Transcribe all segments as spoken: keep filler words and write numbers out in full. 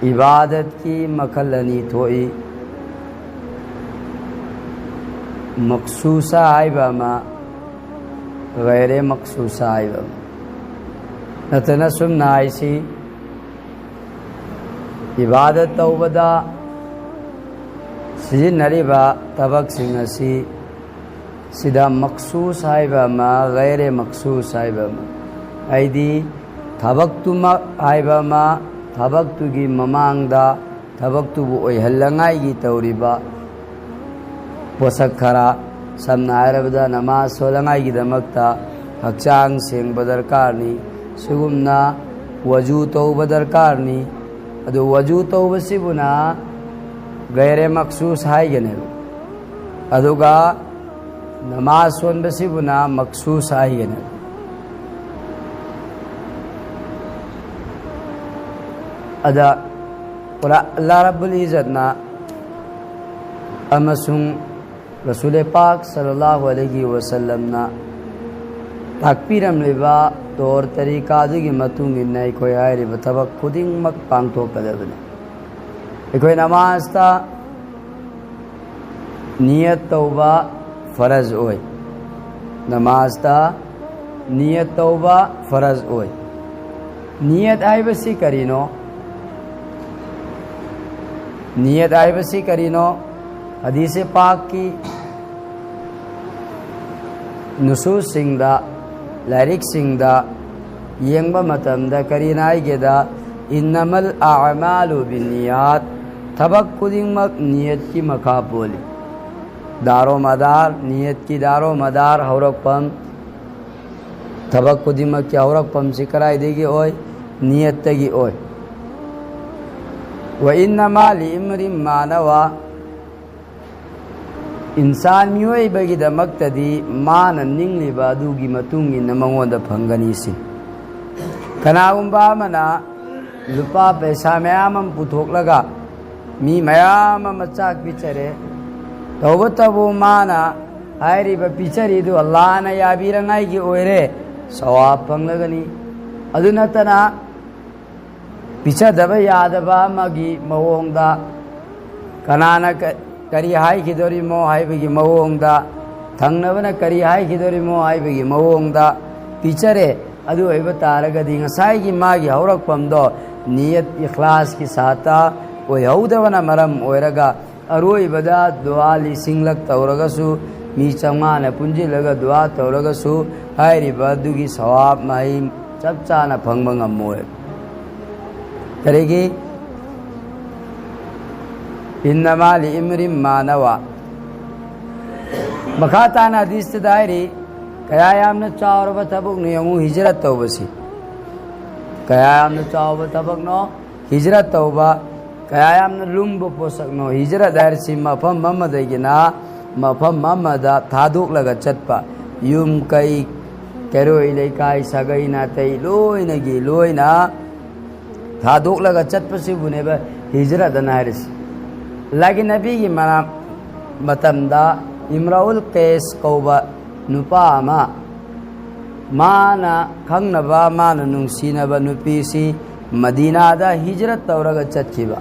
ꯏꯕꯥꯗꯠꯀꯤ ꯃꯈꯜ ꯑꯅꯤ ꯊꯣꯛꯏ, ꯃꯛꯁꯨꯁꯥ ꯍꯥꯏꯕ ꯑꯃ, ꯒꯩꯔꯦ ꯃꯛꯁꯨꯁꯥ ꯍꯥꯏꯕ ꯑꯃ꯫ ꯅꯠꯇꯅ ꯁꯨꯝꯅ ꯍꯥꯏꯁꯤ, ꯏꯕꯥꯗꯠ ꯇꯧꯕꯗ ꯁꯤꯖꯤꯟꯅꯔꯤꯕ ꯊꯕꯛꯁꯤꯡ ꯑꯁꯤ ꯁꯤꯗ ꯃꯛꯁꯨꯁ ꯍꯥꯏꯕ ꯑꯃ, ꯒꯩꯔꯦ ꯃꯛꯁꯨꯁ ꯍꯥꯏꯕ ꯑꯃ, ꯍꯥꯏꯗꯤ ꯊꯕꯛꯇꯨꯃꯛ ꯍꯥꯏꯕ ꯑꯃ, ꯊꯕꯛꯇꯨꯒꯤ ꯃꯃꯥꯡꯗ ꯊꯕꯛꯇꯨꯕꯨ ꯑꯣꯏꯍꯜꯂꯉꯥꯏꯒꯤ ꯇꯧꯔꯤꯕ ꯄꯣꯠꯁꯛ ꯈꯔ, ꯁꯝꯅ ꯍꯥꯏꯔꯕꯗ ꯅꯃꯥꯖ ꯁꯣꯜꯂꯉꯥꯏꯒꯤꯗꯃꯛꯇ ꯍꯛꯆꯥꯡ ꯁꯦꯡꯕ ꯗꯔꯀꯥꯔꯅꯤ, ꯁꯤꯒꯨꯝꯅ ꯋꯖꯨ ꯇꯧꯕ ꯗꯔꯀꯥꯔꯅꯤ꯫ ꯑꯗꯨ ꯋꯖꯨ ꯇꯧꯕꯁꯤꯕꯨꯅ ꯒꯩꯔꯦ ꯃꯛꯁꯨꯁ ꯍꯥꯏꯒꯅꯦꯕ, ꯑꯗꯨꯒ ꯅꯃꯥꯖ ꯁꯣꯟꯕꯁꯤꯕꯨꯅ ꯃꯛꯁꯨꯁ ꯍꯥꯏꯒꯅꯦꯕ꯫ ꯑꯗ ꯄꯨꯔꯥ ꯑꯜꯂꯥ ꯔꯕꯨꯜ ꯏꯖꯠꯅ ꯑꯃꯁꯨꯡ ꯔꯁꯨꯂꯦ ꯄꯥꯛ ꯁꯜꯂꯜꯂꯥꯍꯨ ꯑꯂꯩꯍꯤ ꯋꯁꯜꯂꯝꯅ ꯇꯥꯛꯄꯤꯔꯝꯂꯤꯕ ꯇꯣꯔ ꯇꯔꯤꯀꯥꯗꯨꯒꯤ ꯃꯇꯨꯡ ꯏꯟꯅ ꯑꯩꯈꯣꯏ ꯍꯥꯏꯔꯤꯕ ꯊꯕꯛ ꯈꯨꯗꯤꯡꯃꯛ ꯄꯥꯡꯊꯣꯛꯀꯗꯕꯅꯤ꯫ ꯑꯩꯈꯣꯏ ꯅꯃꯥꯖꯇ ꯅꯤꯌꯠ ꯇꯧꯕ ꯐꯔꯖ ꯑꯣꯏ꯫ ꯅꯃꯥꯖꯇ ꯅꯤꯌꯠ ꯇꯧꯕ ꯐꯔꯖ ꯑꯣꯏ꯫ ꯅꯤꯌꯠ ꯍꯥꯏꯕꯁꯤ ꯀꯔꯤꯅꯣ? ꯅꯤꯌꯠ ꯍꯥꯏꯕꯁꯤ ꯀꯔꯤꯅꯣ? ꯍꯗꯤꯁꯦ ꯄꯥꯛꯀꯤ ꯅꯨꯁꯨꯁꯁꯤꯡꯗ, ꯂꯥꯏꯔꯤꯛꯁꯤꯡꯗ ꯌꯦꯡꯕ ꯃꯇꯝꯗ ꯀꯔꯤꯅ ꯍꯥꯏꯒꯦꯗ, "ꯏꯟꯅꯃꯜ ꯑꯃꯥꯂꯨ ꯕꯤꯅꯤꯌꯥꯠ", ꯊꯕꯛ ꯈꯨꯗꯤꯡꯃꯛ ꯅꯤꯌꯠꯀꯤ ꯃꯈꯥ ꯄꯣꯜꯂꯤ꯫ ꯗꯥꯔꯣ ꯃꯗꯥꯔ, ꯅꯤꯌꯠꯀꯤ ꯗꯥꯔꯣ ꯃꯗꯥꯔ, ꯍꯧꯔꯛꯐꯝ, ꯊꯕꯛ ꯈꯨꯗꯤꯡꯃꯛꯀꯤ ꯍꯧꯔꯛꯐꯝꯁꯤ ꯀꯗꯥꯏꯗꯒꯤ ꯑꯣꯏ? ꯅꯤꯌꯠꯇꯒꯤ ꯑꯣꯏ꯫ "ꯋꯥ ꯏꯟꯅꯃꯥ ꯂꯤ ꯏꯝꯔꯤꯝ ꯃꯥꯅꯋꯥ", ꯏꯟꯁꯥꯟ ꯃꯤꯑꯣꯏꯕꯒꯤꯗꯃꯛꯇꯗꯤ ꯃꯥꯅ ꯅꯤꯡꯂꯤꯕ ꯑꯗꯨꯒꯤ ꯃꯇꯨꯡ ꯏꯟꯅ ꯃꯉꯣꯟꯗ ꯐꯪꯒꯅꯤ ꯁꯤ꯫ ꯀꯅꯥꯒꯨꯝꯕ ꯑꯃꯅ ꯂꯨꯄꯥ ꯄꯩꯁꯥ ꯃꯌꯥꯝ ꯑꯃ ꯄꯨꯊꯣꯛꯂꯒ ꯃꯤ ꯃꯌꯥꯝ ꯑꯃ ꯆꯥꯛ ꯄꯤꯖꯔꯦ, ꯇꯧꯕꯇꯕꯨ ꯃꯥꯅ ꯍꯥꯏꯔꯤꯕ ꯄꯤꯖꯔꯤꯗꯨ ꯑꯜꯂꯥꯍꯅ ꯌꯥꯕꯤꯔꯉꯥꯏꯒꯤ ꯑꯣꯏꯔꯦ, ꯁꯋꯥꯕ ꯐꯪꯂꯒꯅꯤ꯫ ꯑꯗꯨ ꯅꯠꯇꯅ ꯄꯤꯖꯗꯕ ꯌꯥꯗꯕ ꯑꯃꯒꯤ ꯃꯑꯣꯡꯗ, ꯀꯅꯥꯅ ꯀ-, ꯀꯔꯤ ꯍꯥꯏꯈꯤꯗꯣꯔꯤꯃꯣ ꯍꯥꯏꯕꯒꯤ ꯃꯑꯣꯡꯗ, ꯊꯪꯅꯕꯅ ꯀꯔꯤ ꯍꯥꯏꯈꯤꯗꯣꯔꯤꯃꯣ ꯍꯥꯏꯕꯒꯤ ꯃꯑꯣꯡꯗ ꯄꯤꯖꯔꯦ꯫ ꯑꯗꯨ ꯑꯣꯏꯕ ꯇꯥꯔꯒꯗꯤ ꯉꯁꯥꯏꯒꯤ ꯃꯥꯒꯤ ꯍꯧꯔꯛꯐꯝꯗꯣ ꯅꯤꯌꯠ ꯏꯈ꯭ꯂꯥꯁꯀꯤ ꯁꯥꯠꯇ ꯑꯣꯏꯍꯧꯗꯕꯅ ꯃꯔꯝ ꯑꯣꯏꯔꯒ ꯑꯔꯣꯏꯕꯗ ꯗꯨꯋꯥ ꯂꯤꯁꯤꯡꯂꯛ ꯇꯧꯔꯒꯁꯨ, ꯃꯤ ꯆꯥꯝꯃꯉꯥꯅ ꯄꯨꯟꯁꯤꯜꯂꯒ ꯗꯨꯋꯥ ꯇꯧꯔꯒꯁꯨ, ꯍꯥꯏꯔꯤꯕ ꯑꯗꯨꯒꯤ ꯁꯋꯥꯕ ꯃꯍꯩ ꯆꯞ ꯆꯥꯅ ꯐꯪꯕ ꯉꯝꯃꯣꯏ꯫ ꯀꯔꯤꯒꯤ? "ꯏꯟꯅꯃꯥ ꯂꯤ ꯏꯝꯔꯤꯝ ꯃꯥꯅꯋꯥ"꯫ ꯃꯈꯥ ꯇꯥꯅ ꯍꯗꯤꯁꯇꯨꯗ ꯍꯥꯏꯔꯤ, ꯀꯌꯥ ꯌꯥꯝꯅ ꯆꯥꯎꯔꯕ ꯊꯕꯛꯅꯣ ꯌꯦꯡꯉꯨ ꯍꯤꯖꯔꯠ ꯇꯧꯕꯁꯤ꯫ ꯀꯌꯥ ꯌꯥꯝꯅ ꯆꯥꯎꯕ ꯊꯕꯛꯅꯣ ꯍꯤꯖꯔꯠ ꯇꯧꯕ, ꯀꯌꯥ ꯌꯥꯝꯅ ꯂꯨꯝꯕ ꯄꯣꯠꯁꯛꯅꯣ꯫ ꯍꯤꯖꯔꯠ ꯍꯥꯏꯔꯤꯁꯤ ꯃꯐꯝ ꯑꯃꯗꯒꯤꯅ ꯃꯐꯝ ꯑꯃꯗ ꯊꯥꯗꯣꯛꯂꯒ ꯆꯠꯄ, ꯌꯨꯝ ꯀꯩ, ꯀꯩꯔꯣꯏ ꯂꯩꯀꯥꯏ, ꯁꯥꯒꯩ ꯅꯥꯇꯩ ꯂꯣꯏꯅꯒꯤ ꯂꯣꯏꯅ ꯊꯥꯗꯣꯛꯂꯒ ꯆꯠꯄꯁꯤꯕꯨꯅꯦꯕ ꯍꯤꯖꯔꯠ ꯑꯅ ꯍꯥꯏꯔꯤꯁꯤ꯫ ꯑꯜꯂꯥꯍꯒꯤ ꯅꯕꯤꯒꯤ ꯃꯔꯝ-, ꯃꯇꯝꯗ ꯏꯝꯔꯥꯎꯜ ꯀꯦꯁ ꯀꯧꯕ ꯅꯨꯄꯥ ꯑꯃ, ꯃꯥꯅ ꯈꯪꯅꯕ, ꯃꯥꯅ ꯅꯨꯡꯁꯤꯅꯕ ꯅꯨꯄꯤꯁꯤ ꯃꯗꯤꯅꯥꯗ ꯍꯤꯖꯔꯠ ꯇꯧꯔꯒ ꯆꯠꯈꯤꯕ꯫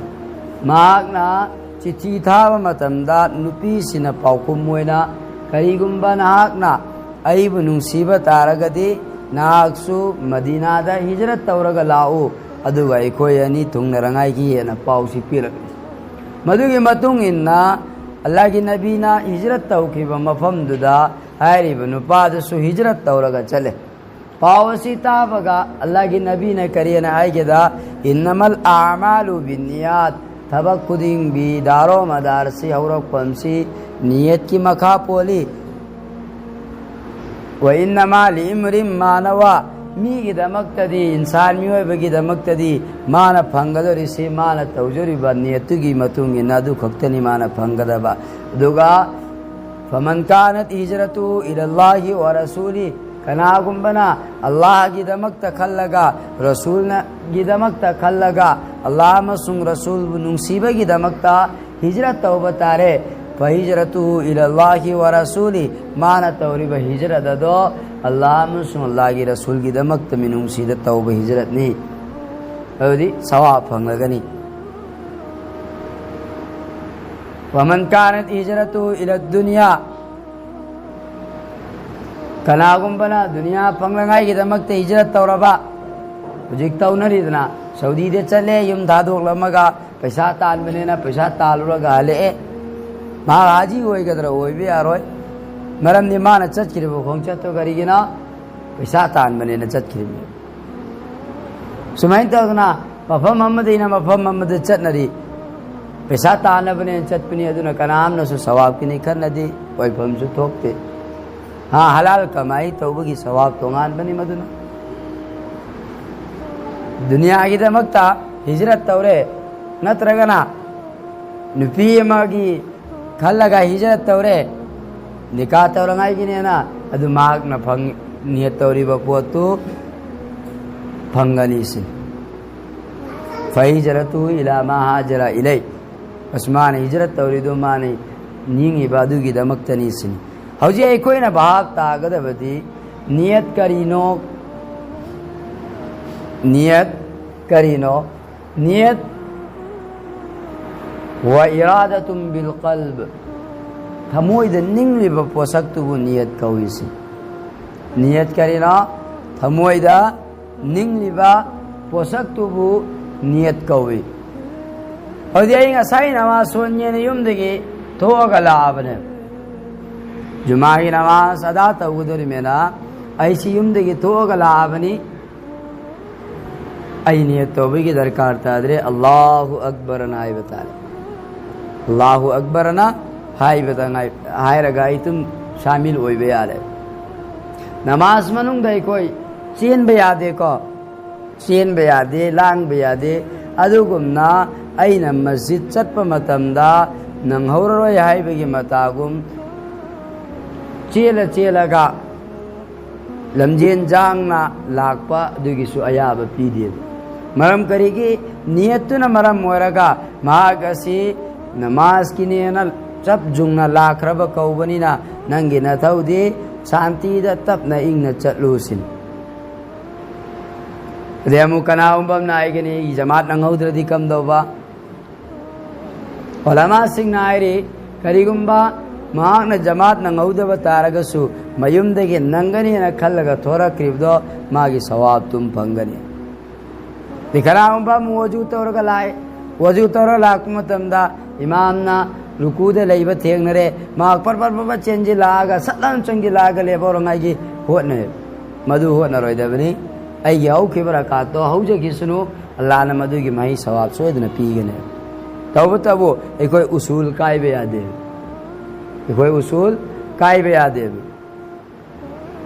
ꯃꯍꯥꯛꯅ ꯆꯤꯊꯤ ꯊꯥꯕ ꯃꯇꯝꯗ ꯅꯨꯄꯤꯁꯤꯅ ꯄꯥꯎꯈꯨꯝ ꯑꯣꯏꯅ, "ꯀꯔꯤꯒꯨꯝꯕ ꯅꯍꯥꯛꯅ ꯑꯩꯕꯨ ꯅꯨꯡꯁꯤꯕ ꯇꯥꯔꯒꯗꯤ ꯅꯍꯥꯛꯁꯨ ꯃꯗꯤꯅꯥꯗ ꯍꯤꯖꯔꯠ ꯇꯧꯔꯒ ꯂꯥꯛꯎ, ꯑꯗꯨꯒ ꯑꯩꯈꯣꯏ ꯑꯅꯤ ꯊꯨꯡꯅꯔꯉꯥꯏꯒꯤ" ꯍꯥꯏꯅ ꯄꯥꯎꯁꯤ ꯄꯤꯔꯛꯏ꯫ ꯃꯗꯨꯒꯤ ꯃꯇꯨꯡ ꯏꯟꯅ ꯑꯜꯂꯥꯍꯒꯤ ꯅꯕꯤꯅ ꯍꯤꯖꯔꯠ ꯇꯧꯈꯤꯕ ꯃꯐꯝꯗꯨꯗ ꯍꯥꯏꯔꯤꯕ ꯅꯨꯄꯥꯗꯨꯁꯨ ꯍꯤꯖꯔꯠ ꯇꯧꯔꯒ ꯆꯠꯂꯦ꯫ ꯄꯥꯎ ꯑꯁꯤ ꯇꯥꯕꯒ ꯑꯜꯂꯥꯍꯒꯤ ꯅꯕꯤꯅ ꯀꯔꯤꯅ ꯍꯥꯏꯒꯦꯗ, "ꯏꯟꯅꯃꯜ ꯑꯥꯃꯥꯂꯨ ꯕꯤꯟꯅꯤꯌꯥꯠ", ꯊꯕꯛ ꯈꯨꯗꯤꯡꯒꯤ ꯗꯥꯔꯣ ꯃꯗꯥꯔꯁꯤ ꯍꯧꯔꯛꯐꯝꯁꯤ ꯅꯤꯌꯠꯀꯤ ꯃꯈꯥ ꯄꯣꯜꯂꯤ꯫ "ꯋꯥ ꯏꯟꯅꯃꯥ ꯂꯤ ꯏꯝꯔꯤꯝ ꯃꯥꯅꯋꯥ", ꯃꯤꯒꯤꯗꯃꯛꯇꯗꯤ, ꯏꯟꯁꯥꯟ ꯃꯤꯑꯣꯏꯕꯒꯤꯗꯃꯛꯇꯗꯤ ꯃꯥꯅ ꯐꯪꯒꯗꯧꯔꯤꯁꯤ ꯃꯥꯅ ꯇꯧꯖꯔꯤꯕ ꯅꯤꯌꯠꯇꯨꯒꯤ ꯃꯇꯨꯡ ꯏꯟꯅ ꯑꯗꯨ ꯈꯛꯇꯅꯤ ꯃꯥꯅ ꯐꯪꯒꯗꯕ꯫ ꯑꯗꯨꯒ "ꯐꯃꯟ ꯀꯥꯅꯠ ꯍꯤꯖꯔꯇꯨ ꯏꯂꯜꯂꯥꯍꯤ ꯋꯥ ꯔꯁꯨꯂꯤ", ꯀꯅꯥꯒꯨꯝꯕꯅ ꯑꯜꯂꯥꯍꯒꯤꯗꯃꯛꯇ ꯈꯜꯂꯒ, ꯔꯁꯨꯜꯅꯒꯤꯗꯃꯛꯇ ꯈꯜꯂꯒ, ꯑꯜꯂꯥꯍ ꯑꯃꯁꯨꯡ ꯔꯁꯨꯜꯕꯨ ꯅꯨꯡꯁꯤꯕꯒꯤꯗꯃꯛꯇ ꯍꯤꯖꯔꯠ ꯇꯧꯕ ꯇꯥꯔꯦ, "ꯐꯍꯤꯖꯔꯇꯨ ꯏꯂꯜꯂꯥꯍꯤ ꯋꯥ ꯔꯁꯨꯂꯤ", ꯃꯥꯅ ꯇꯧꯔꯤꯕ ꯍꯤꯖꯔꯠ ꯑꯗꯣ ꯑꯜꯂꯥꯍ ꯑꯃꯁꯨꯡ ꯑꯜꯂꯥꯍꯒꯤ ꯔꯁꯨꯜꯒꯤꯗꯃꯛꯇ ꯃꯤꯅꯨꯡꯁꯤꯗ ꯇꯧꯕ ꯍꯤꯖꯔꯠꯅꯤ꯫ ꯑꯗꯨꯗꯤ ꯁꯋꯥꯕ ꯐꯪꯂꯒꯅꯤ꯫ ومن كانت هجرته إلى الدنيا, ꯀꯅꯥꯒꯨꯝꯕꯅ ꯗꯨꯅꯤꯌꯥ ꯐꯪꯅꯉꯥꯏꯒꯤꯗꯃꯛꯇ ꯍꯤꯖꯔꯠ ꯇꯧꯔꯕ, ꯍꯧꯖꯤꯛ ꯇꯧꯅꯔꯤꯗꯅ, ꯁꯧꯗꯤꯗ ꯆꯠꯂꯦ, ꯌꯨꯝ ꯊꯥꯗꯣꯛꯂꯝꯃꯒ ꯄꯩꯁꯥ ꯇꯥꯟꯕꯅꯦꯅ ꯄꯩꯁꯥ ꯇꯥꯜꯂꯨꯔꯒ ꯍꯜꯂꯛꯑꯦ꯫ ꯃꯍꯥꯛ ꯍꯥꯖꯤ ꯑꯣꯏꯒꯗ꯭ꯔꯥ? ꯑꯣꯏꯕ ꯌꯥꯔꯣꯏ꯫ ꯃꯔꯝꯗꯤ ꯃꯥꯅ ꯆꯠꯈ꯭ꯔꯤꯕ ꯈꯣꯡꯆꯠꯇꯣ ꯀꯔꯤꯒꯤꯅꯣ? ꯄꯩꯁꯥ ꯇꯥꯟꯕꯅꯦꯅ ꯆꯠꯈ꯭ꯔꯤꯕꯅꯤ꯫ ꯁꯨꯃꯥꯏꯅ ꯇꯧꯗꯅ ꯃꯐꯝ ꯑꯃꯗꯒꯤꯅ ꯃꯐꯝ ꯑꯃꯗ ꯆꯠꯅꯔꯤ꯫ ꯄꯩꯁꯥ ꯇꯥꯟꯅꯕꯅꯦꯅ ꯆꯠꯄꯅꯤ, ꯑꯗꯨꯅ ꯀꯅꯥꯝꯅꯁꯨ ꯁꯋꯥꯕꯀꯤꯅꯤ ꯈꯟꯅꯗꯦ, ꯑꯣꯏꯐꯝꯁꯨ ꯊꯣꯛꯇꯦ꯫ ꯍꯥ, ꯍꯂꯥꯜ ꯀꯃꯥꯏ ꯇꯧꯕꯒꯤ ꯁꯋꯥꯕ ꯇꯣꯉꯥꯟꯕꯅꯤ ꯃꯗꯨꯅ꯫ ꯗꯨꯅꯤꯌꯥꯒꯤꯗꯃꯛꯇ ꯍꯤꯖꯔꯠ ꯇꯧꯔꯦ, ꯅꯠꯇ꯭ꯔꯒꯅ ꯅꯨꯄꯤ ꯑꯃꯒꯤ ꯈꯜꯂꯒ ꯍꯤꯖꯔꯠ ꯇꯧꯔꯦ, ꯅꯤꯀꯥ ꯇꯧꯔꯉꯥꯏꯒꯤꯅꯦꯅ, ꯑꯗꯨ ꯃꯍꯥꯛꯅ ꯐꯪ-, ꯅꯤꯌꯠ ꯇꯧꯔꯤꯕ ꯄꯣꯠꯇꯨ ꯐꯪꯒꯅꯤ ꯁꯤꯅꯤ꯫ فهجرته إلى ما هاجر إليه. ꯑꯁ, ꯃꯥꯅ ꯍꯤꯖꯔꯠ ꯇꯧꯔꯤꯗꯨ ꯃꯥꯅ ꯅꯤꯡꯉꯤꯕ ꯑꯗꯨꯒꯤꯗꯃꯛꯇꯅꯤ ꯁꯤꯅꯤ꯫ ꯍꯧꯖꯤꯛ ꯑꯩꯈꯣꯏꯅ ꯚꯥꯞ ꯇꯥꯒꯗꯕꯗꯤ ꯅꯤꯌꯠ ꯀꯔꯤꯅꯣ? ꯅꯤꯌꯠ ꯀꯔꯤꯅꯣ? ꯅꯤꯌꯠ, وإرادة بالقلب, ꯊꯃꯣꯏꯗ ꯅꯤꯡꯂꯤꯕ ꯄꯣꯠꯁꯛꯇꯨꯕꯨ ꯅꯤꯌꯠ ꯀꯧꯏ ꯁꯤ꯫ ꯅꯤꯌꯠ ꯀꯔꯤꯅꯣ? ꯊꯃꯣꯏꯗ ꯅꯤꯡꯂꯤꯕ ꯄꯣꯠꯁꯛꯇꯨꯕꯨ ꯅꯤꯌꯠ ꯀꯧꯏ꯫ ꯑꯗꯨꯗꯤ ꯑꯩ ꯉꯁꯥꯏ ꯅꯃꯥꯖ ꯁꯣꯟꯒꯦꯅ ꯌꯨꯝꯗꯒꯤ ꯊꯣꯛꯑꯒ ꯂꯥꯛꯑꯕꯅꯦ, ꯖꯨꯃꯥꯒꯤ ꯅꯃꯥꯖ ꯑꯗꯥ ꯇꯧꯒꯗꯧꯔꯤꯃꯦꯅ ꯑꯩꯁꯤ ꯌꯨꯝꯗꯒꯤ ꯊꯣꯛꯑꯒ ꯂꯥꯛꯑꯕꯅꯤ꯫ ꯑꯩ ꯅꯤꯌꯠ ꯇꯧꯕꯒꯤ ꯗꯔꯀꯥꯔ ꯇꯥꯗ꯭ꯔꯦ, ꯑꯜꯂꯥꯍꯨ ꯑꯛꯕꯔꯅ ꯍꯥꯏꯕ ꯇꯥꯔꯦ꯫ ꯑꯜꯂꯥꯍꯨ ꯑꯛꯕꯔꯅ ꯍꯥꯏꯕꯗ ꯉꯥꯏ-, ꯍꯥꯏꯔꯒ ꯑꯩ ꯑꯗꯨꯝ ꯁꯥꯃꯤꯜ ꯑꯣꯏꯕ ꯌꯥꯔꯦ꯫ ꯅꯃꯥꯖ ꯃꯅꯨꯡꯗ ꯑꯩꯈꯣꯏ ꯆꯦꯟꯕ ꯌꯥꯗꯦꯀꯣ, ꯆꯦꯟꯕ ꯌꯥꯗꯦ, ꯂꯥꯡꯕ ꯌꯥꯗꯦ꯫ ꯑꯗꯨꯒꯨꯝꯅ ꯑꯩꯅ ꯃꯁꯖꯤꯗ ꯆꯠꯄ ꯃꯇꯝꯗ ꯅꯪꯍꯧꯔꯔꯣꯏ ꯍꯥꯏꯕꯒꯤ ꯃꯇꯥꯒꯨꯝ ꯆꯦꯜꯂ ꯆꯦꯜꯂꯒ ꯂꯝꯖꯦꯟ ꯖꯥꯡꯅ ꯂꯥꯛꯄ ꯑꯗꯨꯒꯤꯁꯨ ꯑꯌꯥꯕ ꯄꯤꯗꯦ꯫ ꯃꯔꯝ ꯀꯔꯤꯒꯤ? ꯅꯤꯌꯠꯇꯨꯅ ꯃꯔꯝ ꯑꯣꯏꯔꯒ ꯃꯍꯥꯛ ꯑꯁꯤ ꯅꯃꯥꯖꯀꯤꯅꯦꯅ ꯆꯞ ꯌꯨꯡꯅ ꯂꯥꯛꯈ꯭ꯔꯕ ꯀꯧꯕꯅꯤꯅ ꯅꯪꯒꯤ ꯅꯊꯧꯗꯤ ꯁꯥꯟꯇꯤꯗ ꯇꯞꯅ ꯏꯪꯅ ꯆꯠꯂꯨ ꯁꯤꯅꯤ꯫ ꯑꯗꯩ ꯑꯃꯨꯛ ꯀꯅꯥꯒꯨꯝꯕ ꯑꯃꯅ ꯍꯥꯏꯒꯅꯤ, "ꯑꯩ ꯖꯃꯥꯠ ꯅꯪꯍꯧꯗ꯭ꯔꯗꯤ ꯀꯝꯗꯧꯕ?" ꯎꯂꯃꯥꯁꯤꯡꯅ ꯍꯥꯏꯔꯤ, ꯀꯔꯤꯒꯨꯝꯕ ꯃꯍꯥꯛꯅ ꯖꯃꯥꯠ ꯅꯪꯍꯧꯗꯕ ꯇꯥꯔꯒꯁꯨ, ꯃꯌꯨꯝꯗꯒꯤ ꯅꯪꯒꯅꯤꯅ ꯈꯜꯂꯒ ꯊꯣꯔꯛꯈ꯭ꯔꯤꯕꯗꯣ, ꯃꯥꯒꯤ ꯁꯋꯥꯕꯇꯨꯝ ꯐꯪꯒꯅꯤ꯫ ꯑꯗꯩ ꯀꯅꯥꯒꯨꯝꯕ ꯑꯃ ꯋꯖꯨ ꯇꯧꯔꯒ ꯂꯥꯛꯑꯦ, ꯋꯖꯨ ꯇꯧꯔꯒ ꯂꯥꯛꯄ ꯃꯇꯝꯗ ꯏꯃꯥꯝꯅ ꯔꯨꯀꯨꯗ ꯂꯩꯕ ꯊꯦꯡꯅꯔꯦ, ꯃꯍꯥꯛ ꯄꯔ ꯄꯔ ꯄꯔ ꯄꯔ ꯆꯦꯟꯁꯤꯜꯂꯛꯑꯒ, ꯁꯠ ꯂꯥꯎꯅ ꯆꯪꯁꯤꯜꯂꯛꯑꯒ ꯂꯦꯞꯍꯧꯔꯉꯥꯏꯒꯤ ꯍꯣꯠꯅꯩ꯫ ꯃꯗꯨ ꯍꯣꯠꯅꯔꯣꯏꯗꯕꯅꯤ꯫ ꯑꯩꯒꯤ ꯍꯧꯈꯤꯕ ꯔꯀꯥꯠꯇꯣ ꯍꯧꯖꯈꯤꯁꯅꯨ, ꯑꯜꯂꯥꯍꯅ ꯃꯗꯨꯒꯤ ꯃꯍꯩ ꯁꯋꯥꯕ ꯁꯣꯏꯗꯅ ꯄꯤꯒꯅꯤ꯫ ꯇꯧꯕꯇꯕꯨ ꯑꯩꯈꯣꯏ ꯎꯁꯨꯜ ꯀꯥꯏꯕ ꯌꯥꯗꯦ꯫ ꯑꯩꯈꯣꯏ ꯎꯁꯨꯜ ꯀꯥꯏꯕ ꯌꯥꯗꯦꯕ꯫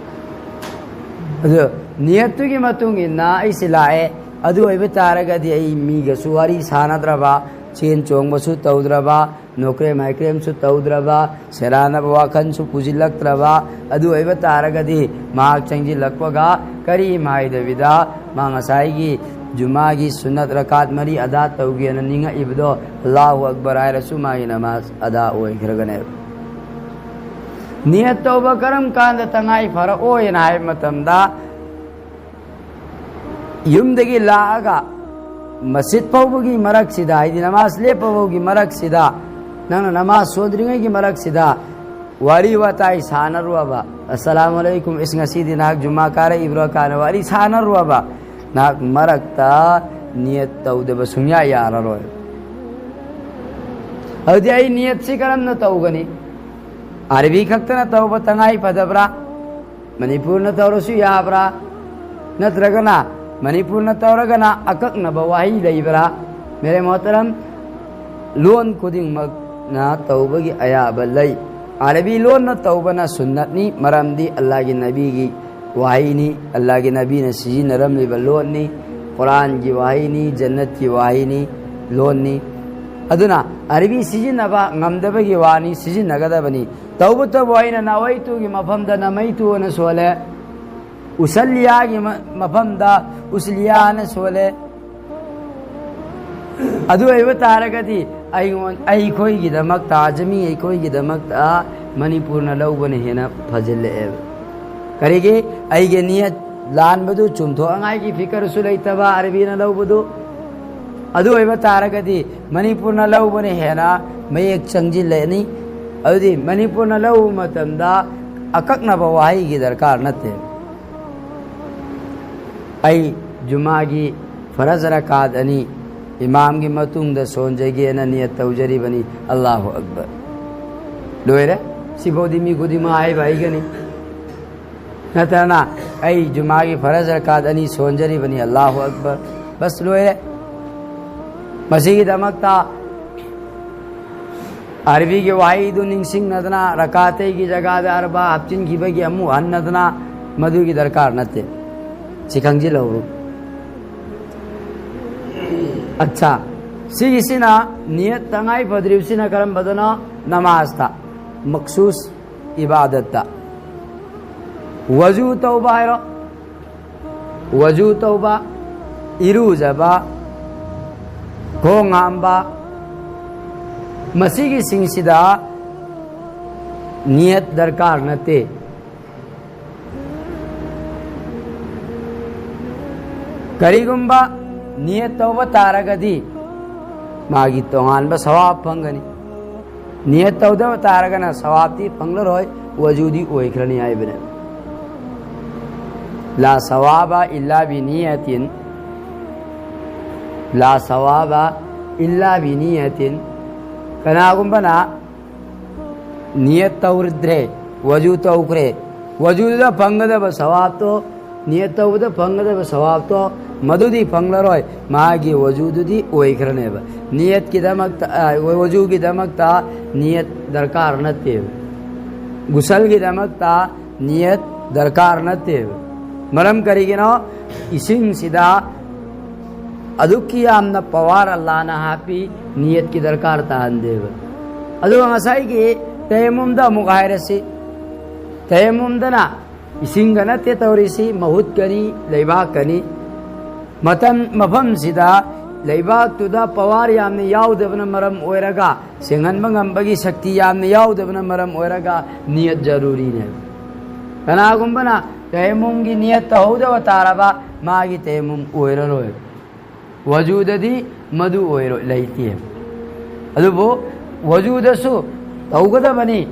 ꯑꯗꯨ ꯅꯤꯌꯠꯇꯨꯒꯤ ꯃꯇꯨꯡ ꯏꯟꯅ ꯑꯩꯁꯦ ꯂꯥꯛꯑꯦ꯫ ꯑꯗꯨ ꯑꯣꯏꯕ ꯇꯥꯔꯒꯗꯤ ꯑꯩ ꯃꯤꯒꯁꯨ ꯋꯥꯔꯤ ꯁꯥꯅꯗ꯭ꯔꯕ, ꯆꯦꯟ ꯆꯣꯡꯕꯁꯨ ꯇꯧꯗ꯭ꯔꯕ, ꯅꯣꯀ꯭ꯔꯦꯝ ꯍꯥꯏꯀ꯭ꯔꯦꯝꯁꯨ ꯇꯧꯗ꯭ꯔꯕ, ꯁꯦꯔꯥꯟꯅꯕ ꯋꯥꯈꯜꯁꯨ ꯄꯨꯁꯤꯜꯂꯛꯇ꯭ꯔꯕ, ꯑꯗꯨ ꯑꯣꯏꯕ ꯇꯥꯔꯒꯗꯤ ꯃꯍꯥꯛ ꯆꯪꯁꯤꯜꯂꯛꯄꯒ ꯀꯔꯤꯝ ꯍꯥꯏꯗꯕꯤꯗ ꯃꯥ ꯉꯁꯥꯏꯒꯤ ꯖꯨꯃꯥꯒꯤ ꯁꯨꯟꯅꯠ ꯔꯀꯥꯠ ꯃꯔꯤ ꯑꯗꯥ ꯇꯧꯒꯦꯅ ꯅꯤꯡꯉꯛꯏꯕꯗꯣ, ꯑꯜꯂꯥꯍꯨ ꯑꯛꯕꯔ ꯍꯥꯏꯔꯁꯨ ꯃꯥꯒꯤ ꯅꯃꯥꯖ ꯑꯗꯥ ꯑꯣꯏꯈ꯭ꯔꯒꯅꯦꯕ꯫ ꯅꯤꯌꯠ ꯇꯧꯕ ꯀꯔꯝ ꯀꯥꯟꯗ ꯇꯉꯥꯏ ꯐꯔꯛꯑꯣꯏꯅ ꯍꯥꯏꯕ ꯃꯇꯝꯗ, ꯌꯨꯝꯗꯒꯤ ꯂꯥꯛꯑꯒ ꯃꯁꯖꯤꯗ ꯐꯥꯎꯕꯒꯤ ꯃꯔꯛꯁꯤꯗ, ꯍꯥꯏꯗꯤ ꯅꯃꯥꯖ ꯂꯦꯞꯄ ꯐꯥꯎꯒꯤ ꯃꯔꯛꯁꯤꯗ, ꯅꯪꯅ ꯅꯃꯥꯖ ꯁꯣꯟꯗ꯭ꯔꯤꯉꯩꯒꯤ ꯃꯔꯛꯁꯤꯗ ꯋꯥꯔꯤ ꯋꯥꯇꯥꯏ ꯁꯥꯟꯅꯔꯨꯔꯕ, "ꯑꯁꯂꯥꯃꯨ ꯑꯂꯩꯀꯨꯝ, ꯏꯁ, ꯉꯁꯤꯗꯤ ꯅꯍꯥꯛ ꯖꯨꯝꯃꯥ ꯀꯥꯔꯛꯏꯕ꯭ꯔꯣ?" ꯀꯥꯏꯅ ꯋꯥꯔꯤ ꯁꯥꯟꯅꯔꯨꯔꯕ, ꯅꯍꯥꯛ ꯃꯔꯛꯇ ꯅꯤꯌꯠ ꯇꯧꯗꯕ ꯁꯨꯡꯌꯥ ꯌꯥꯔꯔꯣꯏ꯫ ꯑꯗꯨꯗꯤ ꯑꯩ ꯅꯤꯌꯠꯁꯤ ꯀꯔꯝꯅ ꯇꯧꯒꯅꯤ? ꯑꯔꯕꯤ ꯈꯛꯇꯅ ꯇꯧꯕ ꯇꯉꯥꯏ ꯐꯗꯕ꯭ꯔꯥ? ꯃꯅꯤꯄꯨꯔꯅ ꯇꯧꯔꯁꯨ ꯌꯥꯕ꯭ꯔꯥ? ꯅꯠꯇ꯭ꯔꯒꯅ ꯃꯅꯤꯄꯨꯔꯅ ꯇꯧꯔꯒꯅ ꯑꯀꯛꯅꯕ ꯋꯥꯍꯩ ꯂꯩꯕ꯭ꯔꯥ? ꯃꯦꯔꯦ ꯃꯣꯍꯇꯔꯝ, ꯂꯣꯟ ꯈꯨꯗꯤꯡꯃꯛꯅ ꯇꯧꯕꯒꯤ ꯑꯌꯥꯕ ꯂꯩ꯫ ꯑꯔꯕꯤ ꯂꯣꯟꯅ ꯇꯧꯕꯅ ꯁꯨꯟꯅꯠꯅꯤ, ꯃꯔꯝꯗꯤ ꯑꯜꯂꯥꯍꯒꯤ ꯅꯕꯤꯒꯤ ꯋꯥꯍꯩꯅꯤ, ꯑꯜꯂꯥꯍꯒꯤ ꯅꯕꯤꯅ ꯁꯤꯖꯤꯟꯅꯔꯝꯂꯤꯕ ꯂꯣꯟꯅꯤ, ꯀꯨꯔꯥꯟꯒꯤ ꯋꯥꯍꯩꯅꯤ, ꯖꯟꯅꯠꯀꯤ ꯋꯥꯍꯩꯅꯤ, ꯂꯣꯟꯅꯤ꯫ ꯑꯗꯨꯅ ꯑꯔꯕꯤ ꯁꯤꯖꯤꯟꯅꯕ ꯉꯝꯗꯕꯒꯤ ꯋꯥꯅꯤ, ꯁꯤꯖꯤꯟꯅꯒꯗꯕꯅꯤ꯫ ꯇꯧꯕꯇꯕꯨ ꯑꯩꯅ ꯅꯋꯩꯇꯨꯒꯤ ꯃꯐꯝꯗ ꯅꯃꯩꯇꯨ ꯑꯅ ꯁꯣꯜꯂꯦ, ꯎꯁꯜꯂꯤꯌꯥꯒꯤ ꯃ-, ꯃꯐꯝꯗ ꯎꯁꯂꯤꯌꯥ ꯑꯅ ꯁꯣꯜꯂꯦ꯫ ꯑꯗꯨ ꯑꯣꯏꯕ ꯇꯥꯔꯒꯗꯤ ꯑꯩꯉꯣꯟ-, ꯑꯩꯈꯣꯏꯒꯤꯗꯃꯛꯇ, ꯑꯥꯖꯃꯤ ꯑꯩꯈꯣꯏꯒꯤꯗꯃꯛꯇ ꯃꯅꯤꯄꯨꯔꯅ ꯂꯧꯕꯅ ꯍꯦꯟꯅ ꯐꯖꯤꯜꯂꯛꯑꯦꯕ꯫ ꯀꯔꯤꯒꯤ? ꯑꯩꯒꯤ ꯅꯤꯌꯠ ꯂꯥꯟꯕꯗꯨ ꯆꯨꯝꯊꯣꯛꯅꯉꯥꯏꯒꯤ ꯐꯤꯀꯔꯁꯨ ꯂꯩꯇꯕ ꯑꯔꯕꯤꯅ ꯂꯧꯕꯗꯨ꯫ ꯑꯗꯨ ꯑꯣꯏꯕ ꯇꯥꯔꯒꯗꯤ ꯃꯅꯤꯄꯨꯔꯅ ꯂꯧꯕꯅ ꯍꯦꯟꯅ ꯃꯌꯦꯛ ꯆꯪꯁꯤꯜꯂꯅꯤ꯫ ꯑꯗꯨꯗꯤ ꯃꯅꯤꯄꯨꯔꯅ ꯂꯧꯕ ꯃꯇꯝꯗ ꯑꯀꯛꯅꯕ ꯋꯥꯍꯩꯒꯤ ꯗꯔꯀꯥꯔ ꯅꯠꯇꯦ꯫ ꯑꯩ ꯖꯨꯃꯥꯒꯤ ꯐꯔꯖ ꯔꯀꯥꯠ ꯑꯅꯤ ꯏꯃꯥꯝꯒꯤ ꯃꯇꯨꯡꯗ ꯁꯣꯟꯖꯒꯦꯅ ꯅꯤꯌꯠ ꯇꯧꯖꯔꯤꯕꯅꯤ꯫ ꯑꯜꯂꯥꯍꯨ ꯑꯛꯕꯔ꯫ ꯂꯣꯏꯔꯦ꯫ ꯁꯤꯐꯥꯎꯗꯤ ꯃꯤ ꯈꯨꯗꯤꯡꯃꯛ ꯍꯥꯏꯕ ꯍꯩꯒꯅꯤ꯫ ꯅꯠꯇ꯭ꯔꯅ, "ꯑꯩ ꯖꯨꯃꯥꯒꯤ ꯐꯔꯖ ꯔꯀꯥꯠ ꯑꯅꯤ ꯁꯣꯟꯖꯔꯤꯕꯅꯤ, ꯑꯜꯂꯥꯍꯨ ꯑꯛꯕꯔ"꯫ ꯕꯁ, ꯂꯣꯏꯔꯦ꯫ ꯃꯁꯤꯒꯤꯗꯃꯛꯇ ꯑꯔꯕꯤꯒꯤ ꯋꯥꯍꯩꯗꯨ ꯅꯤꯡꯁꯤꯡꯅꯗꯅ ꯔꯀꯥꯇꯩꯒꯤ ꯖꯒꯥꯗ ꯑꯔꯕꯥ ꯍꯥꯞꯆꯤꯟꯈꯤꯕꯒꯤ ꯑꯃꯨꯛ ꯍꯟꯅꯗꯅ ꯃꯗꯨꯒꯤ ꯗꯔꯀꯥꯔ ꯅꯠꯇꯦ꯫ ꯁꯤ ꯈꯪꯖꯤꯜꯍꯧꯔꯣ꯫ ꯑꯠꯆꯥ, ꯁꯤꯒꯤꯁꯤꯅ ꯅꯤꯌꯠ ꯇꯉꯥꯏ ꯐꯗ꯭ꯔꯤꯕꯁꯤꯅ ꯀꯔꯝꯕꯗꯅꯣ? ꯅꯃꯥꯖꯇ, ꯃꯛꯁꯨꯁ ꯏꯕꯥꯗꯠꯇ꯫ ꯋꯖꯨ ꯇꯧꯕ ꯍꯥꯏꯔꯣ, ꯋꯖꯨ ꯇꯧꯕ, ꯏꯔꯨꯖꯕ, ꯈꯣꯡ ꯍꯥꯝꯕ, ꯃꯁꯤꯒꯤꯁꯤꯡꯁꯤꯗ ꯅꯤꯌꯠ ꯗꯔꯀꯥꯔ ꯅꯠꯇꯦ꯫ ꯀꯔꯤꯒꯨꯝꯕ ꯅꯤꯌꯠ ꯇꯧꯕ ꯇꯥꯔꯒꯗꯤ ꯃꯥꯒꯤ ꯇꯣꯉꯥꯟꯕ ꯁꯋꯥꯕ ꯐꯪꯒꯅꯤ꯫ ꯅꯤꯌꯠ ꯇꯧꯗꯕ ꯇꯥꯔꯒꯅ ꯁꯋꯥꯕꯇꯤ ꯐꯪꯂꯔꯣꯏ, ꯋꯖꯨꯗꯤ ꯑꯣꯏꯈ꯭ꯔꯅꯤ ꯍꯥꯏꯕꯅꯦ꯫ ꯂꯥ ꯁꯋꯥꯕ ꯏꯜꯂꯥ ꯕꯤꯅꯤꯌꯥꯇꯤꯟ꯫ ꯂꯥ ꯁꯋꯥꯕ ꯏꯜꯂꯥ ꯕꯤꯅꯤꯌꯥꯇꯤꯟ꯫ ꯀꯅꯥꯒꯨꯝꯕꯅ ꯅꯤꯌꯠ ꯇꯧꯔꯨꯗ꯭ꯔꯦ, ꯋꯖꯨ ꯇꯧꯈ꯭ꯔꯦ, ꯋꯖꯨꯗꯨꯗ ꯐꯪꯒꯗꯕ ꯁꯋꯥꯕꯇꯣ, ꯅꯤꯌꯠ ꯇꯧꯕꯗ ꯐꯪꯒꯗꯕ ꯁꯋꯥꯕꯇꯣ, ꯃꯗꯨꯗꯤ ꯐꯪꯂꯔꯣꯏ, ꯃꯥꯒꯤ ꯋꯖꯨꯗꯨꯗꯤ ꯑꯣꯏꯈ꯭ꯔꯅꯦꯕ꯫ ꯅꯤꯌꯠꯀꯤꯗꯃꯛꯇ, ꯑ, ꯋꯖꯨꯒꯤꯗꯃꯛꯇ ꯅꯤꯌꯠ ꯗꯔꯀꯥꯔ ꯅꯠꯇꯦꯕ꯫ ꯒꯨꯁꯜꯒꯤꯗꯃꯛꯇ ꯅꯤꯌꯠ ꯗꯔꯀꯥꯔ ꯅꯠꯇꯦꯕ꯫ ꯃꯔꯝ ꯀꯔꯤꯒꯤꯅꯣ? ꯏꯁꯤꯡꯁꯤꯗ ꯑꯗꯨꯛꯀꯤ ꯌꯥꯝꯅ ꯄꯋꯥꯔ ꯑꯜꯂꯥꯅ ꯍꯥꯞꯄꯤ, ꯅꯤꯌꯠꯀꯤ ꯗꯔꯀꯥꯔ ꯇꯥꯍꯟꯗꯦꯕ꯫ ꯑꯗꯨꯒ ꯉꯁꯥꯏꯒꯤ ꯇꯌꯝꯃꯨꯝꯗ ꯑꯃꯨꯛ ꯍꯥꯏꯔꯁꯤ, ꯇꯌꯝꯃꯨꯝꯗꯅ ꯏꯁꯤꯡꯒ ꯅꯠꯇꯦ ꯇꯧꯔꯤꯁꯤ, ꯃꯍꯨꯠꯀꯅꯤ, ꯂꯩꯕꯥꯛꯀꯅꯤ꯫ ꯃꯇꯝ, ꯃꯐꯝꯁꯤꯗ ꯂꯩꯕꯥꯛꯇꯨꯗ ꯄꯋꯥꯔ ꯌꯥꯝꯅ ꯌꯥꯎꯗꯕꯅ ꯃꯔꯝ ꯑꯣꯏꯔꯒ, ꯁꯦꯡꯍꯟꯕ ꯉꯝꯕꯒꯤ ꯁꯛꯇꯤ ꯌꯥꯝꯅ ꯌꯥꯎꯗꯕꯅ ꯃꯔꯝ ꯑꯣꯏꯔꯒ ꯅꯤꯌꯠ ꯖꯔꯨꯔꯤꯅꯦꯕ꯫ ꯀꯅꯥꯒꯨꯝꯕꯅ ꯇꯌꯝꯃꯨꯝꯒꯤ ꯅꯤꯌꯠ ꯇꯧꯍꯧꯗꯕ ꯇꯥꯔꯕ, ꯃꯥꯒꯤ ꯇꯌꯝꯃꯨꯝ ꯑꯣꯏꯔꯔꯣꯏ꯫ ꯋꯖꯨꯗꯗꯤ ꯃꯗꯨ ꯑꯣꯏꯔꯣꯏ, ꯂꯩꯇꯦ꯫ ꯑꯗꯨꯕꯨ ꯋꯖꯨꯗꯁꯨ ꯇꯧꯒꯗꯕꯅꯤ,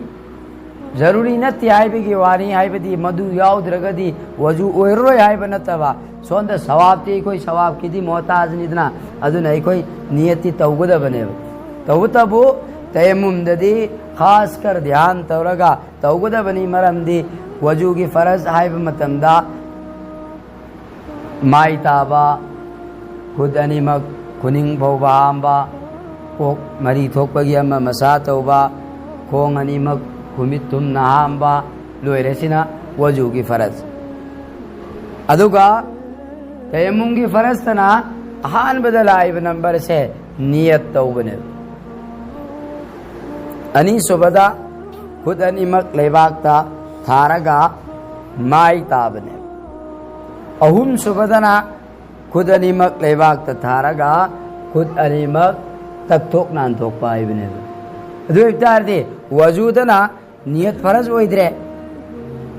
ꯖꯔꯨꯔꯤ ꯅꯠꯇꯦ ꯍꯥꯏꯕꯒꯤ ꯋꯥꯅꯤ, ꯍꯥꯏꯕꯗꯤ ꯃꯗꯨ ꯌꯥꯎꯗ꯭ꯔꯒꯗꯤ ꯋꯖꯨ ꯑꯣꯏꯔꯔꯣꯏ ꯍꯥꯏꯕ ꯅꯠꯇꯕ꯫ ꯁꯣꯝꯗ ꯁꯋꯥꯕꯇꯤ ꯑꯩꯈꯣꯏ ꯁꯋꯥꯕꯀꯤꯗꯤ ꯃꯣꯍꯇꯥꯖꯅꯤꯗꯅ, ꯑꯗꯨꯅ ꯑꯩꯈꯣꯏ ꯅꯤꯌꯠꯇꯤ ꯇꯧꯒꯗꯕꯅꯦꯕ꯫ ꯇꯧꯕꯇꯕꯨ ꯇꯌꯝꯃꯨꯝꯗꯗꯤ ꯈꯥꯁꯀꯔ ꯙ꯭ꯌꯥꯟ ꯇꯧꯔꯒ ꯇꯧꯒꯗꯕꯅꯤ, ꯃꯔꯝꯗꯤ ꯋꯖꯨꯒꯤ ꯐꯔꯖ ꯍꯥꯏꯕ ꯃꯇꯝꯗ ꯃꯥꯏ ꯇꯥꯕ, ꯈꯨꯠ ꯑꯅꯤꯃꯛ ꯈꯨꯅꯤꯡ ꯐꯥꯎꯕ ꯍꯥꯝꯕ, ꯀꯣꯛ ꯃꯔꯤ ꯊꯣꯛꯄꯒꯤ ꯑꯃ ꯃꯁꯥ ꯇꯧꯕ, ꯈꯣꯡ ꯑꯅꯤꯃꯛ ꯈꯨꯃꯤꯠ ꯊꯨꯝꯅ ꯍꯥꯝꯕ, ꯂꯣꯏꯔꯦ꯫ ꯁꯤꯅ ꯋꯖꯨꯒꯤ ꯐꯔꯖ꯫ ꯑꯗꯨꯒ ꯇꯌꯝꯃꯨꯝꯒꯤ ꯐꯔꯖꯇꯅ ꯑꯍꯥꯟꯕꯗ ꯂꯥꯛꯏꯕ ꯅꯝꯕꯔꯁꯦ ꯅꯤꯌꯠ ꯇꯧꯕꯅꯦꯕ꯫ ꯑꯅꯤꯁꯨꯕꯗ ꯈꯨꯠ ꯑꯅꯤꯃꯛ ꯂꯩꯕꯥꯛꯇ ꯊꯥꯔꯒ ꯃꯥꯏ ꯇꯥꯕꯅꯦꯕ꯫ ꯑꯍꯨꯝꯁꯨꯕꯗꯅ ꯈꯨꯠ ꯑꯅꯤꯃꯛ ꯂꯩꯕꯥꯛꯇ ꯊꯥꯔꯒ ꯈꯨꯠ ꯑꯅꯤꯃꯛ ꯇꯛꯊꯣꯛ ꯅꯥꯟꯊꯣꯛꯄ ꯍꯥꯏꯕꯅꯦꯕ꯫ ꯑꯗꯨ ꯑꯣꯏꯕ ꯇꯥꯔꯗꯤ ꯋꯖꯨꯗꯅ ꯅꯤꯌꯠ ꯐꯔꯖ ꯑꯣꯏꯗ꯭ꯔꯦ,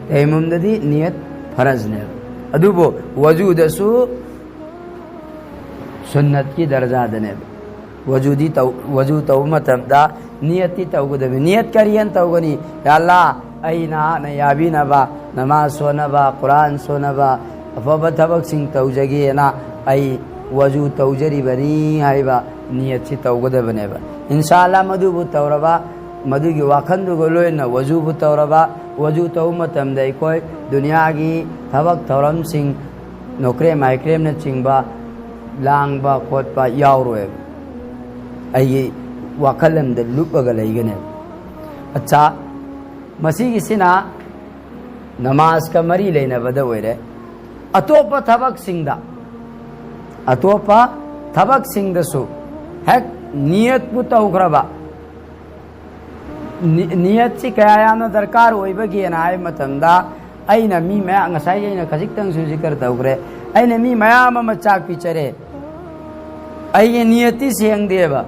ꯇꯌꯝꯃꯨꯝꯗꯗꯤ ꯅꯤꯌꯠ ꯐꯔꯖꯅꯦꯕ꯫ ꯑꯗꯨꯕꯨ ꯋꯖꯨꯗꯁꯨ ꯁꯨꯟꯅꯠꯀꯤ ꯗꯔꯖꯥꯗꯅꯦꯕ꯫ ꯋꯖꯨꯗꯤ ꯇꯧ-, ꯋꯖꯨ ꯇꯧꯕ ꯃꯇꯝꯗ ꯅꯤꯌꯠꯇꯤ ꯇꯧꯒꯗꯕꯅꯤ꯫ ꯅꯤꯌꯠ ꯀꯔꯤ ꯍꯥꯏꯅ ꯇꯧꯒꯅꯤ? "ꯌꯥ ꯑꯜꯂꯥ, ꯑꯩ ꯅꯍꯥꯛꯅ ꯌꯥꯕꯤꯅꯕ, ꯅꯃꯥꯖ ꯁꯣꯟꯅꯕ, ꯀꯨꯔꯥꯟ ꯁꯣꯟꯅꯕ, ꯑꯐꯕ ꯊꯕꯛꯁꯤꯡ ꯇꯧꯖꯒꯦꯅ ꯑꯩ ꯋꯖꯨ ꯇꯧꯖꯔꯤꯕꯅꯤ" ꯍꯥꯏꯕ ꯅꯤꯌꯠꯁꯤ ꯇꯧꯒꯗꯕꯅꯦꯕ꯫ ꯏꯟꯁꯥ ꯑꯜꯂꯥ, ꯃꯗꯨꯕꯨ ꯇꯧꯔꯕ, ꯃꯗꯨꯒꯤ ꯋꯥꯈꯜꯗꯨꯒ ꯂꯣꯏꯅꯅ ꯋꯖꯨꯕꯨ ꯇꯧꯔꯕ, ꯋꯖꯨ ꯇꯧꯕ ꯃꯇꯝꯗ ꯑꯩꯈꯣꯏ ꯗꯨꯅꯤꯌꯥꯒꯤ ꯊꯕꯛ ꯊꯧꯔꯝꯁꯤꯡ, ꯅꯣꯀ꯭ꯔꯦ ꯃꯥꯏꯀ꯭ꯔꯦꯝꯅꯆꯤꯡꯕ, ꯂꯥꯡꯕ ꯈꯣꯠꯄ ꯌꯥꯎꯔꯣꯏꯕ꯫ ꯑꯩꯒꯤ ꯋꯥꯈꯜ ꯑꯃꯗ ꯂꯨꯞꯂꯒ ꯂꯩꯒꯅꯦꯕ꯫ ꯑꯠꯆꯥ, ꯃꯁꯤꯒꯤꯁꯤꯅ ꯅꯃꯥꯖꯀ ꯃꯔꯤ ꯂꯩꯅꯕꯗ ꯑꯣꯏꯔꯦ꯫ ꯑꯇꯣꯞꯄ ꯊꯕꯛꯁꯤꯡꯗ, ꯑꯇꯣꯞꯄ ꯊꯕꯛꯁꯤꯡꯗꯁꯨ ꯍꯦꯛ ꯅꯤꯌꯠꯄꯨ ꯇꯧꯈ꯭ꯔꯕ, ꯅꯤ-, ꯅꯤꯌꯠꯁꯤ ꯀꯌꯥ ꯌꯥꯝꯅ ꯗꯔꯀꯥꯔ ꯑꯣꯏꯕꯒꯦꯅ ꯍꯥꯏꯕ ꯃꯇꯝꯗ, ꯑꯩꯅ ꯃꯤ ꯃꯌꯥꯝ, ꯉꯁꯥꯏ ꯑꯩꯅ ꯈꯖꯤꯛꯇꯪꯁꯨ ꯖꯤꯀꯔ ꯇꯧꯈ꯭ꯔꯦ, ꯑꯩꯅ ꯃꯤ ꯃꯌꯥꯝ ꯑꯃ ꯆꯥꯛ ꯄꯤꯖꯔꯦ, ꯑꯩꯒꯤ ꯅꯤꯌꯠꯇꯤ ꯁꯦꯡꯗꯦꯕ꯫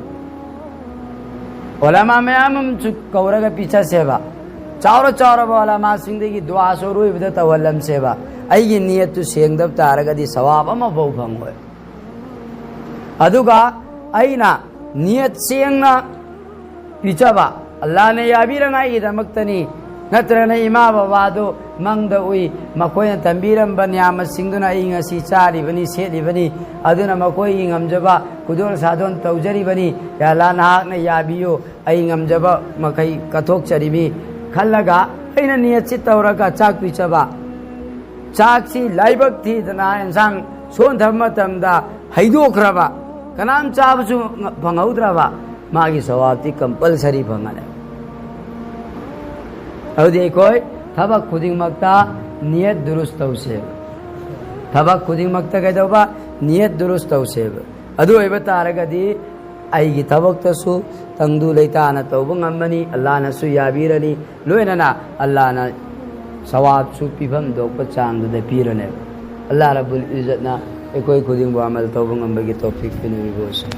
ꯎꯂꯃꯥ ꯃꯌꯥꯝ ꯑꯃꯁꯨ ꯀꯧꯔꯒ ꯄꯤꯖꯁꯦꯕ, ꯆꯥꯎꯔ ꯆꯥꯎꯔꯕ ꯎꯂꯃꯥꯁꯤꯡꯗꯒꯤ ꯗꯨꯋꯥꯁꯨ ꯑꯔꯣꯏꯕꯗ ꯇꯧꯍꯜꯂꯝꯁꯦꯕ꯫ ꯑꯩꯒꯤ ꯅꯤꯌꯠꯇꯨ ꯁꯦꯡꯗꯕ ꯇꯥꯔꯒꯗꯤ ꯁꯋꯥꯕ ꯑꯃꯐꯥꯎ ꯐꯪꯉꯣꯏ꯫ ꯑꯗꯨꯒ ꯑꯩꯅ ꯅꯤꯌꯠ ꯁꯦꯡꯅ ꯄꯤꯖꯕ, ꯑꯜꯂꯥꯅ ꯌꯥꯕꯤꯔꯅ ꯑꯩꯒꯤꯗꯃꯛꯇꯅꯤ, ꯅꯠꯇ꯭ꯔꯒꯅ ꯏꯃꯥ ꯕꯕꯥꯗꯨ ꯃꯪꯗ ꯎꯏ, ꯃꯈꯣꯏꯅ ꯇꯝꯕꯤꯔꯝꯕ ꯅꯤꯌꯥꯃꯠꯁꯤꯡꯗꯨꯅ ꯑꯩ ꯉꯁꯤ ꯆꯥꯔꯤꯕꯅꯤ, ꯁꯦꯠꯂꯤꯕꯅꯤ, ꯑꯗꯨꯅ ꯃꯈꯣꯏꯒꯤ ꯉꯝꯖꯕ ꯈꯨꯗꯣꯜ ꯁꯥꯗꯣꯟ ꯇꯧꯖꯔꯤꯕꯅꯤ꯫ ꯌꯥ ꯑꯜꯂꯥ, ꯅꯍꯥꯛꯅ ꯌꯥꯕꯤꯌꯨ, ꯑꯩ ꯉꯝꯖꯕ ꯃꯈꯩ ꯀꯠꯊꯣꯛꯆꯔꯤꯃꯤ ꯈꯜꯂꯒ ꯑꯩꯅ ꯅꯤꯌꯠꯁꯤ ꯇꯧꯔꯒ ꯆꯥꯛ ꯄꯤꯖꯕ꯫ ꯆꯥꯛꯁꯤ ꯂꯥꯏꯕꯛ ꯊꯤꯗꯅ ꯑꯦꯟꯁꯥꯡ ꯁꯣꯟꯊꯕ ꯃꯇꯝꯗ ꯍꯩꯗꯣꯛꯈ꯭ꯔꯕ, ꯀꯅꯥꯝ ꯆꯥꯕꯁꯨ ꯐꯪꯍꯧꯗ꯭ꯔꯕ, ꯃꯥꯒꯤ ꯁꯋꯥꯕꯇꯤ ꯀꯝꯄꯜꯁꯔꯤ ꯐꯪꯒꯅꯤ꯫ ꯑꯗꯨꯗꯤ ꯑꯩꯈꯣꯏ ꯊꯕꯛ ꯈꯨꯗꯤꯡꯃꯛꯇ ꯅꯤꯌꯠ ꯗꯨꯔꯨꯁ ꯇꯧꯁꯦꯕ꯫ ꯊꯕꯛ ꯈꯨꯗꯤꯡꯃꯛꯇ ꯀꯩꯗꯧꯕ? ꯅꯤꯌꯠ ꯗꯨꯔꯨꯁ ꯇꯧꯁꯦꯕ꯫ ꯑꯗꯨ ꯑꯣꯏꯕ ꯇꯥꯔꯒꯗꯤ ꯑꯩꯒꯤ ꯊꯕꯛꯇꯁꯨ ꯇꯪꯗꯨ ꯂꯩꯇꯥꯅ ꯇꯧꯕ ꯉꯝꯃꯅꯤ, ꯑꯜꯂꯥꯅꯁꯨ ꯌꯥꯕꯤꯔꯅꯤ, ꯂꯣꯏꯅꯅ ꯑꯜꯂꯥꯅ ꯁꯋꯥꯕꯁꯨ ꯄꯤꯐꯝ ꯊꯣꯛꯄ ꯆꯥꯡꯗꯨꯗ ꯄꯤꯔꯅꯦꯕ꯫ ꯑꯜꯂꯥ ꯔꯕꯨꯜ ꯏꯖꯠꯅ ꯑꯩꯈꯣꯏ ꯈꯨꯗꯤꯡꯕꯨ ꯑꯃꯜ ꯇꯧꯕ ꯉꯝꯕꯒꯤ ꯇꯧꯐꯤꯛ ꯄꯤꯅꯕꯤꯕ ꯑꯣꯏꯁꯅꯨ꯫